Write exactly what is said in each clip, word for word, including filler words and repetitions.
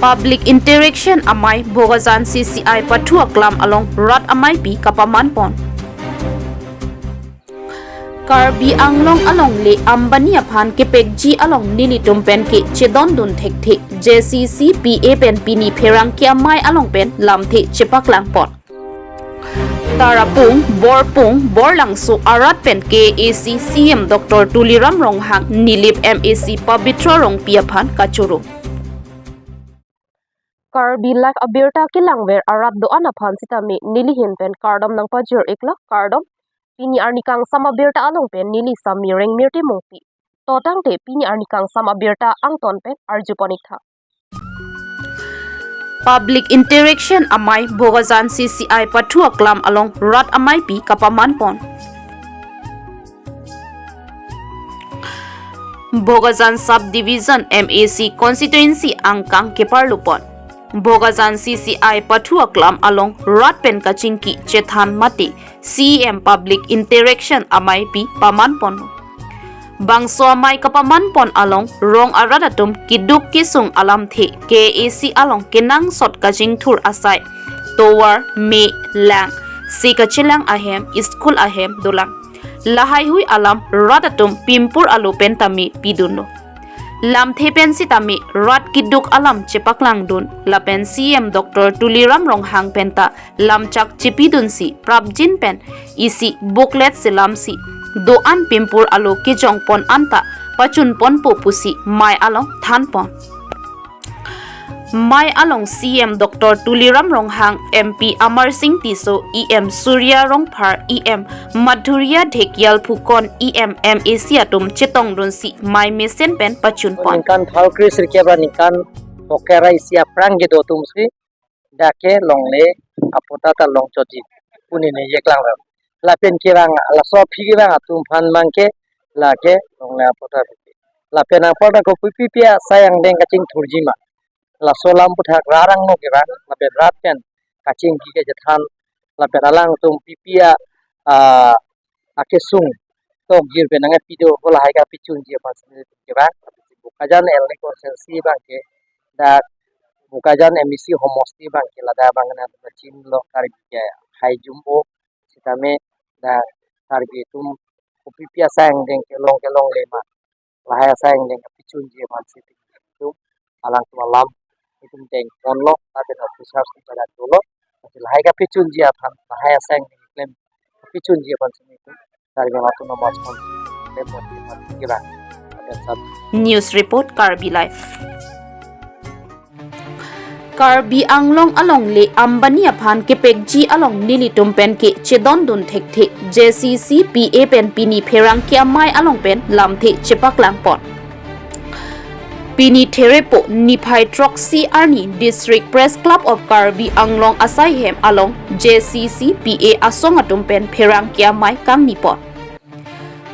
Public Interaction Amei Bokajan C C I pathu aklam along rat ameipi kapaman pon. Karbi Anglong alongle Ambani aphan kepekji along nelitum pen ke chedondun thekthe, J C C P A pen pini pherangke amei along pen lamthe chepaklang pon. Tarapung, Borpung, Borlangso arat pen K A A C C E M Doctor Tuliram Ronghang, Nilip M A C Pabitra Rongpi aphan kachoro. Karbi Live abirta kelangver arat do-an aphan sitame neli ahin pen kardom nangpajir iklo, kardom. Pini arni kangsam abirta along pen neli Sami Rengmirti Mungpi. To tangte pini arni kangsam abirta angton pen arjupon iktha. Public Interaction Amei Bokajan C C I pathu aklam along rat ameipi kapaman pon. Bokajan Subdivision M A C Constituency angkang keparlu pon. Bokajan C C I pathu aklam along rat pen kachingki chethan mate C E M Public Interaction Ameipi paman pon. Bangso amei kapaman pon along rong arat atum keduk kesung alamthe, K A A C along kenangsot kachingthur asai, tovar, me, lang, se kachelang ahem, school ahem dolang, lahaihui alam rat atum pimpur alo pen tame pidunlo. Lamthe pen sitame rat keduk alam chepaklangdun, lapen C E M Doctor Tuliram Ronghang penta lamchak chepidunsi prapjin pen isi booklet selamsi do-an pimpur alo kejong pon anta pachun ponpo pusi mei along than pon. Mei along C E M Doctor Tuliram Ronghang, M P Amarsing Tisso, E M Surya Rongphar, E M Madhurya Dhekial Phukan, E M M A C atum chetongdunsi mei mesen pen pachun pon. Ningkan thau kre sirkep ra ningkan pokera isi aphrang kedo atumsi dak ke longle apatta ta longchotji pu neli ningje klang ram. Lapen kevang laso aphi kevang atum aphan abang ke lake longle apatta. Lapen apor ta kopi pi asai angdeng kachingthurji ma. Laso alam aphuthak rat angno kevang, lapen rat pen kachingki kachethan, lapen alangtum pipi a, a, akesung tokjir pen nangkepi do, ko lahai kapachunji aphan sini kevang. Bokajan L D constituency abang ke dak Bokajan M A C homosti abang ke ladak abang nangpachinlo Karbi ke hai jumbo sitame dak Karbi atum kopi pi asai angdeng kelong kelongle ma, lahai asai angdeng kapachunji aphan sini atum alangtum alam itum deng ponlo, lapen officers itum badan dolo, lahai kapachunji aphan lahai asai angdeng klem kapachunji aphan sini atum Karbi Anglong Autonomous Council klem ponji aphan kevang. Lapen sat News report, Karbi Live. Karbi Anglong alongle Ambani aphan kepekji along nelitum pen ke chedondun thekthe, J C C P A pen pini pherangke amei along pen lamthe chepaklang pon. Pini Therepo niphai throksi arni District Press Club of Karbi Anglong asaihem along J C C P A asong atum pen pherangke amei kangni pon.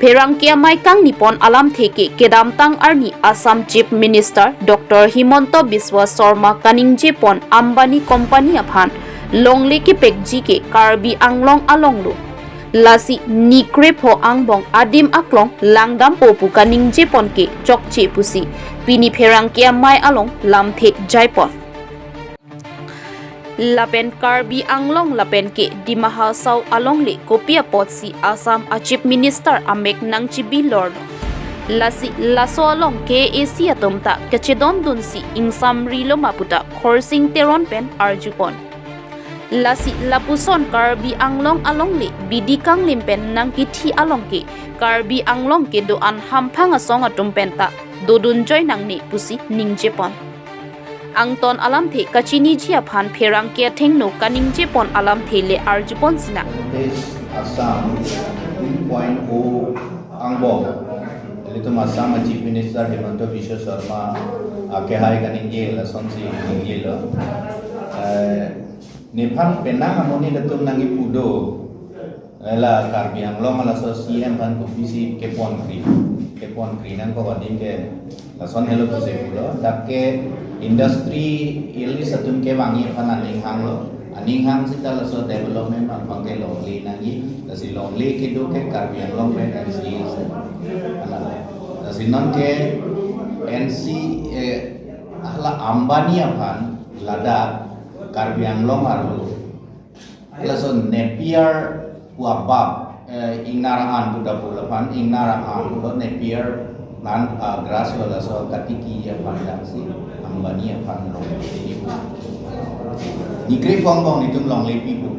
Pherangke amei kangni pon alamthe ke kedamtang arni Assam Chief Minister Doctor Himanta Biswa Sarma kaningje pon Ambani Company aphan longle kepekji ke Karbi Anglong alonglo. Lasi ni krepho angbong adim aklong langdampo pu kaningje pon ke chokche pusi pini pherangke amei along lamthe jai pon. Lapen Karbi Anglong lapen ke Dima Hasao alongle kopi apotsi Assam a Chief Minister amek nangchibi lorlo. Lasi laso along K A A C atum ta kachedondunsi ingsamrilo ma puta Khorsing Teron pen arju pon. Lasi lapuson Karbi Anglong alongle bidi kanglim pen nangkithi along ke Karbi Anglong kedo-an hamphang asong atum penta dodun joi nangne pusi ningje pon. Angton alamthe kachiniji aphan pherangke athengno kaningje pon alamthe le arju pon sinang. This Assam two point oh angbong. Ilitum Assam a Chief Minister Himanta Biswa Sarma akehai kaningje lasonsi ningjelo. Eh, nephan penang amonit atum nangkipu do. Eh, la Karbi Anglong laso C M aphan kopisi keponkri, keponkri nangkok adim ke lason helo pusi pulo. Dak ke industrialist atum kevangji aphan aning hanglo. Aning hang seta laso development abang ke longle nangji. Lasi longle kedo ke Karbi Anglong pen N C isi. Ala. Lasi non ke N C, eh, La Ambani aphan ladak Karbi Anglong arlo, laso Napier pu abab, eh, ingnar an pu ta pu laphan, ingnar an pulo Napier plant, ah, grass lo, laso katiki aphan daksi Ambani aphan longle. Nikre pongbong nitum longle pipo.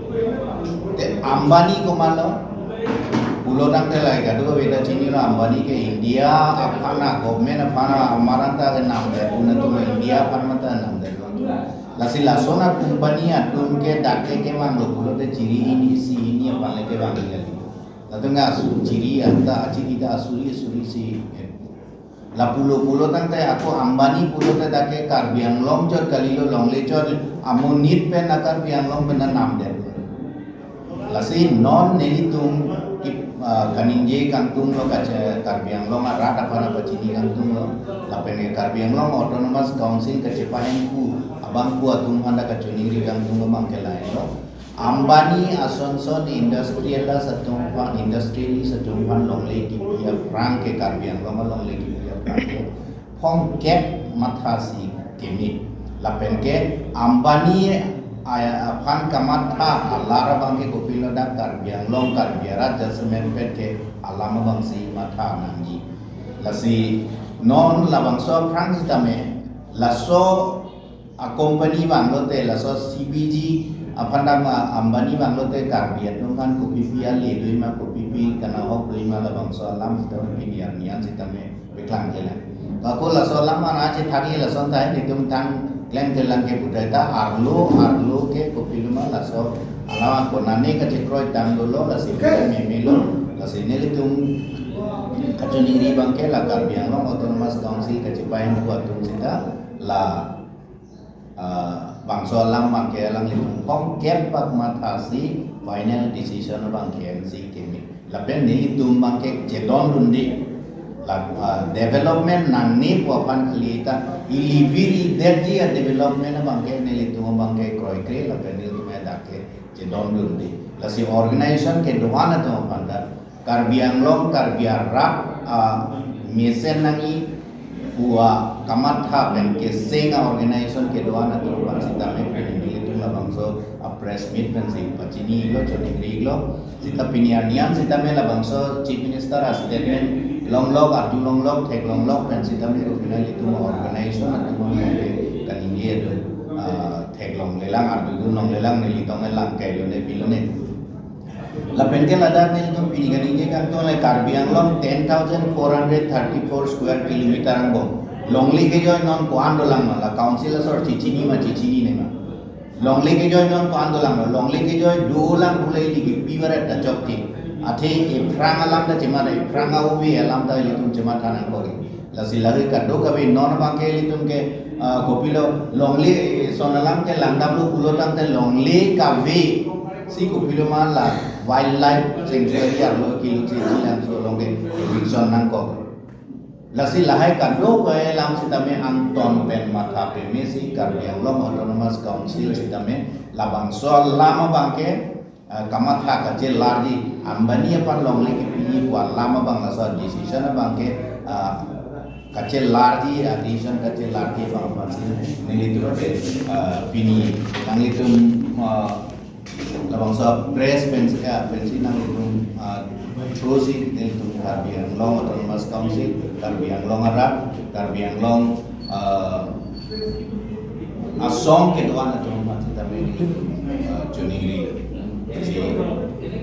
Te Ambani komatlo? Pulo tangte lahai kadokave ta chinilo, Ambani ke India aphan a, government aphan a, amaranta ke namdet, unatum India aphan mata namdet. Lasi lason a company atum ke dak ke kevanglo pulote chiri hini isi hini aphan le kevang kali. Latum ke asu chiri anta achi kita asuri asuri si. Lapulo pulo tangte ako Ambani pulote dak ke Karbi Anglong chot kalilo, longle chot, amonit pen a Karbi Anglong pen a namdet. Lasi non nelitum ki, ah, kaningje kangtung lo kache-, Karbi Anglong arat aphan pachini kangtung lo. Lapen ke Karbi Anglong Autonomous Council kachepahingpu abangphu atum aphan ta kachiningri kangtung lo abang ke lahai lo. Ambani asonson industrialist atum aphan, industrialist atum aphan longle kipi aphrang ke, Karbi Anglong alongle kipi aphrang ke phongkep matha si keme. Lapen ke Ambani a-, aphan kamatha alar abang ke kopilo, dak Karbi Anglong, Karbi arat jasemet pet ke alam abang si matha nangji. Lasi non labangso aphrang sitame laso a company vanglote, laso C B G aphan dam, ah, Ambani vanglote Karbi atum aphan kopipi ale doji ma, kopipi kanahok doji ma, labangso alam sitame pini arni an sitame paklang klemkle. Ako laso alam an aje thagi lason ta nelitum tang klemkle lang ke budai ta arlo, arlo ke kopiloma laso alam ako nane kachekroi tang dolo, lasi meme lo, lasi nelitum kachiningri abang ke la Karbi Anglong Autonomous Council kachepahingpu atum sita la, ah, bangso alam abang ke alanglitum phongkep bak matha si final decision abang ke M C keme. Lapen nelitum abang ke chedondunde. La, ah, development nangne pu aphan kali ta ili vir idetji a development abang ke nelitum abang ke kroikre, lapen nelitum dak ke chedondunde. Lasi organization kedo-an atum aphan ta Karbi Anglong, Karbi arat, ah, mesen nangji pu a kamatha pen keseng a organization kedo-an atum aphan sitame pini nelitum labangso a press meet pensi pachinilo, chiningri lo. Sita pini arni an sitame labangso Chief Minister a statement longlok, arju longlok, theklonglok pen sitame kopilo nelitum organization atum aphan ke kaningje atum, ah, theklonglelang, arjudun longlelang, neli tong elang kailone pilone. Lapen ke ladak nelitum pini kaningje kangtung le Karbi Anglong ten thousand four hundred thirty-four square kilometer angbong. Longle kejoi non ko-an dolang ma, la council asor chichini ma, chichininema. Longle kejoi non ko-an dolang ma, longle kejoi dolang pule ili kipi varet ta chokche. Athe ephrang alam ta chematha, ephrang a-ove alam ta ilitum chematha nangkok. Lasi lahai kadokave non abang ke ilitum ke, ah, kopilo longle, eh, son alam ke langdamlo pulo tangte longle kave si kopiloma la wildlife sanctuary arlo kilo che, chelangso along ke eviction nangkok. Lasi lahai kadokave alam sitame angton pen matha peme si Karbi Anglong Autonomous Council sitame labangso alam abang ke, eh, kamatha kachelarji, Ambani aphan longle kipiji pu alam abang laso decision abang ke, eh, kachelarji, eh, decision kachelarji abang aphan si nelitum ke, eh, pini nanglitum, eh, labangso press pensi, eh, pensi nanglitum, eh, through si nelitum Karbi Anglong Autonomous Council, Karbi Anglong arat, Karbi Anglong, eh, asong kedo-an atum aphan sitame, eh, chiningri. Jadi,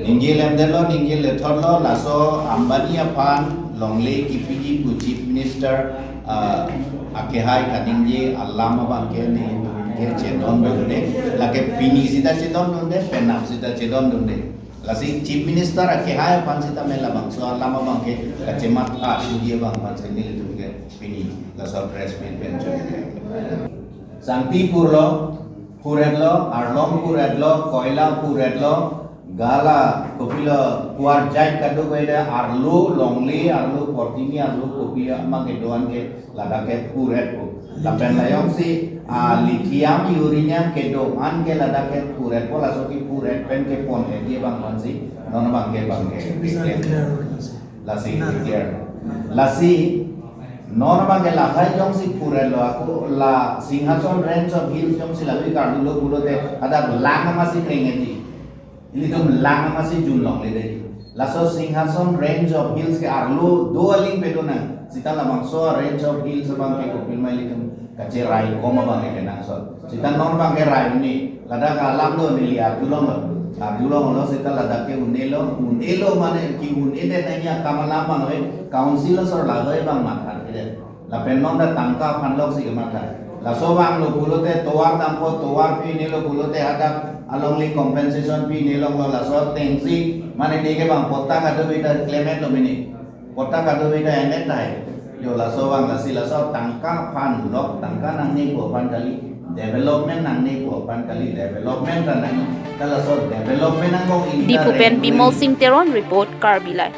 ningje lemdetlo, ningje lethotlo, laso Ambani aphan longle kipiji pu Chief Minister, eh, akehai kaningje alam abang ke nelitum ke chedondunde, lake pini sita chedondunde, penap sita chedondunde. Lasi Chief Minister akehai aphan sitame labangso alam abang ke kachematha suji abang aphan si nelitum ke pini laso press meet pen choningri. Sangti phurlo, phuretlo, arlong phuretlo, koila phuretlo, gala, kopilo, kuarjait kadokave arlo, longle arlo, portini arlo, kopilo abang kedo-an ke ladak ke phuretpo. Lapen la jongsi, ah, lithium, uranium kedo-an ke ladak ke phuretpo, laso kephuret pen kepon-etji abang aphan si non abang ke abang ke. Lasi declare. Lasi Non abang ke lahai jongsi purelo ako la Singhason Range of Hills jongsi lahai kardulo pulote hadak lang amatsi krengji. Ilitum lang amatsi junlongle dei. Laso Singhason Range of Hills ke arlo do aling pedonang. Sita labangso Range of Hills abang ke kopilma ilitum kacherai kom abang ke kenangsot. Sita non abang ke rai ni. Ladak alam do neli arjulonglo. Arjulonglo sita ladak ke un-elo, un-elo mane ke-un-edet nangji akam alam abang we, council asor lahai abang matha kedet. Lapen non ta tangka aphan loksi kematha. Laso vanglo pulote tovar dampo, tovar pinelo pulote hadak alongli compensation pinelonglo, laso atengsi mane neke abang patta kadokave ta claim-etlo mini. Patta kadokave ta en-et tahai. Jo laso vang lasi laso tangka aphan lok, tangka nangnepo aphan kali, development nangnepo aphan kali, development ta nang, ta laso development angbong ingta Diphu pen rengdun. Bimal Singh Teron report, Karbi Live.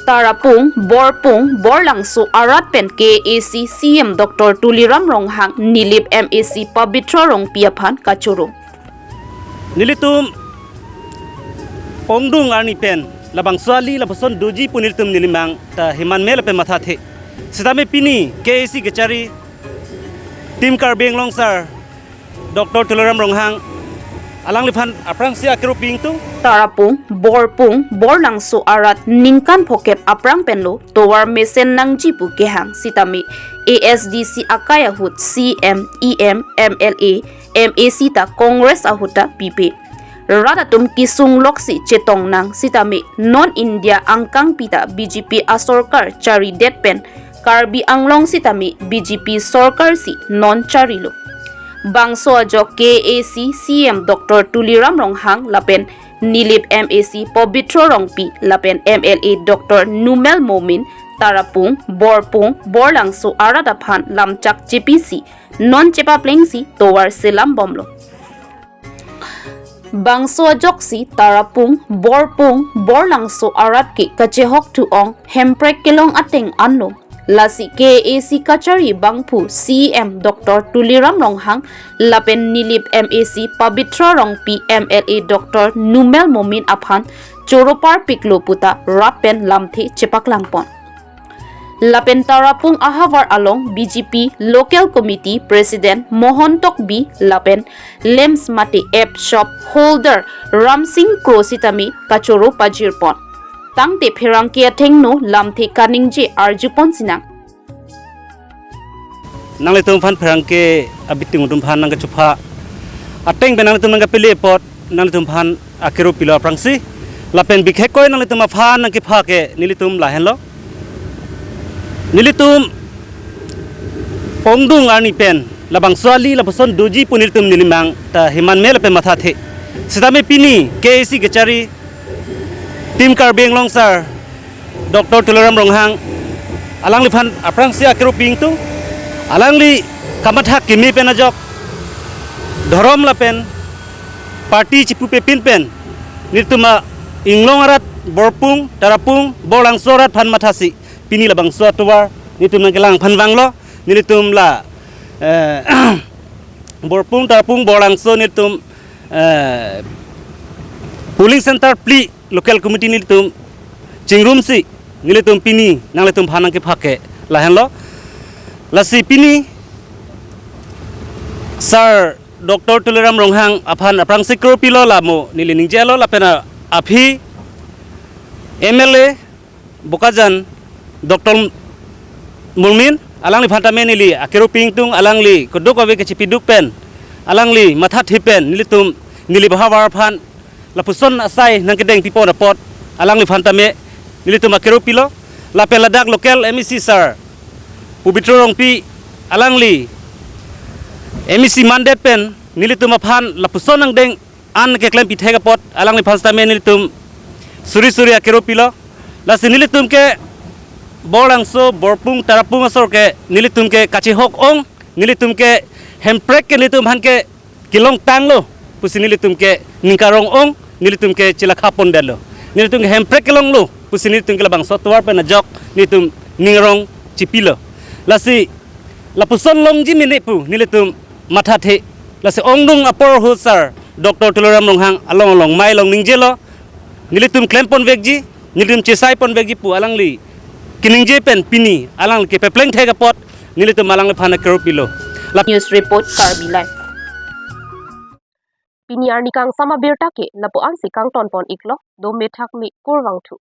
Tarapung, Borpung, Borlangso arat pen K A A C C E M Doctor Tuliram Ronghang, Nilip M A C Pabitra Rongpi aphan kachoro. Nelitum ongdung arni pen labangso ali lapuson doji pu nelitum nilimang ta heman me lapen mathathe. Sitame pini K A A C kachari Team Karbi Anglong sir Doctor Tuliram Ronghang alangliphan aphrangsi akero pi ingtung. Tarapung, Borpung, Borlangso arat ningkan phokep aphrang penlo tovar mesen nangji pu kehang sitame A S D C akai ahut C M, E M, M L A, M A C ta Congress ahut ta pipe. Rat atum kesung loksi chetong nang sitame non India angkangpi ta B J P asorkar charidet pen Karbi Anglong sitame B J P sorkar si non charilo. Bangso ajok K A A C C E M Doctor Tuliram Ronghang lapen Nilip M A C Pabitra Rongpi lapen M L A Doctor Numel Momin Tarapung, Borpung, Borlangso arat aphan lamchak chepisi non chepaplengsi tovar selam bomlo. Bangso ajoksi Tarapung, Borpung, Borlangso arat ke kachehok thu-ong Hemprek kelong ateng anlo. Lasi K A A C kachari bangphu C E M Doctor Tuliram Ronghang lapen Nilip M A C Pabitra Rongpi, M L A Doctor Numel Momin aphan choro parpiklo puta rat pen lamthe chepaklangpon. Lapen Tarapung ahavar along B J P Local Committee President Mohon Tokbi lapen LAMPS mate app shop holder Ramsing Kro sitame kachoro pajirpon. Tangte pherangke athengno lamthe kaningje arjupon sinang. Nanglitum aphan pherangke abiting atum aphan nangkachupha ateng pen nanglitum nangkapele apot nanglitum aphan akero pilo aphrangsi. Lapen bikhekkoi nanglitum aphan nangkepha ke nelitum lahenlo. Nelitum ongdung arni pen labangso ali lapuson doji pu nelitum nilimang ta heman me lapen mathathe. Sitame pini K A A C kachari Team Karbi Anglong sir Doctor Tuliram Ronghang alangliphan aphrangsi akero pi ingtung. Alangli kamatha kimi pen ajok dhorom lapen party chipupe pin pen nelitum a-inglong arat Borpung, Tarapung, Borlangso arat aphan mathasi pini labangso atovar nelitum nangkelang aphan vanglo. Nelitum la, eh, Borpung, Tarapung, Borlangso nelitum, eh, polling center phli local committee nelitum chingrumsi nelitum pini nanglitum aphan nangkepha ke lahenlo. Lasi pini sir Doctor Tuliram Ronghang aphan aphrangsi kero pilo lamo neli ningjelo lapen aphi M L A Bokajan Doctor Momin alangliphan tame neli akero pi ingtung, alangli kodok ave kachipiduk pen alangli mathathe pen nelitum Nilip ahavar aphan lapuson asai nangkedeng pipon apot alangliphan tame nelitum akero pilo. Lapen ladak local M A C sir Pabitra Rongpi alangli M A C mandate pen nelitum aphan lapuson angdeng an keklem pithek apot alangliphan sitame nelitum suri suri akero pilo. Lasi nelitum ke Borlangso, Borpung, Tarapung asor ke nelitum ke kachehok ong, nelitum ke Hemprek ke nelitum aphan ke kelongtanglo pusi nelitum ke ningkarong ong, nelitum ke chelakha pondetlo. Nelitum ke Hemprek kelonglo pusi nelitum ke labangso atovar pen ajok nelitum ningrong chipilo. Lasi lapuson longji mene pu nelitum mathathe. Lasi ongdung apor ahut sir Doctor Tuliram Ronghang along along mai along ningjelo. Nelitum klempon vekji, nelitum chesaipon vekji pu alangli Keningje pen pini alangli kepapleng thek apot nelitum alangliphan akero pilo. News report, Karbi Live. Pini arni kangsam abirta ke lapu-ansi kangton pon iklo, dome thakme kurvangthu.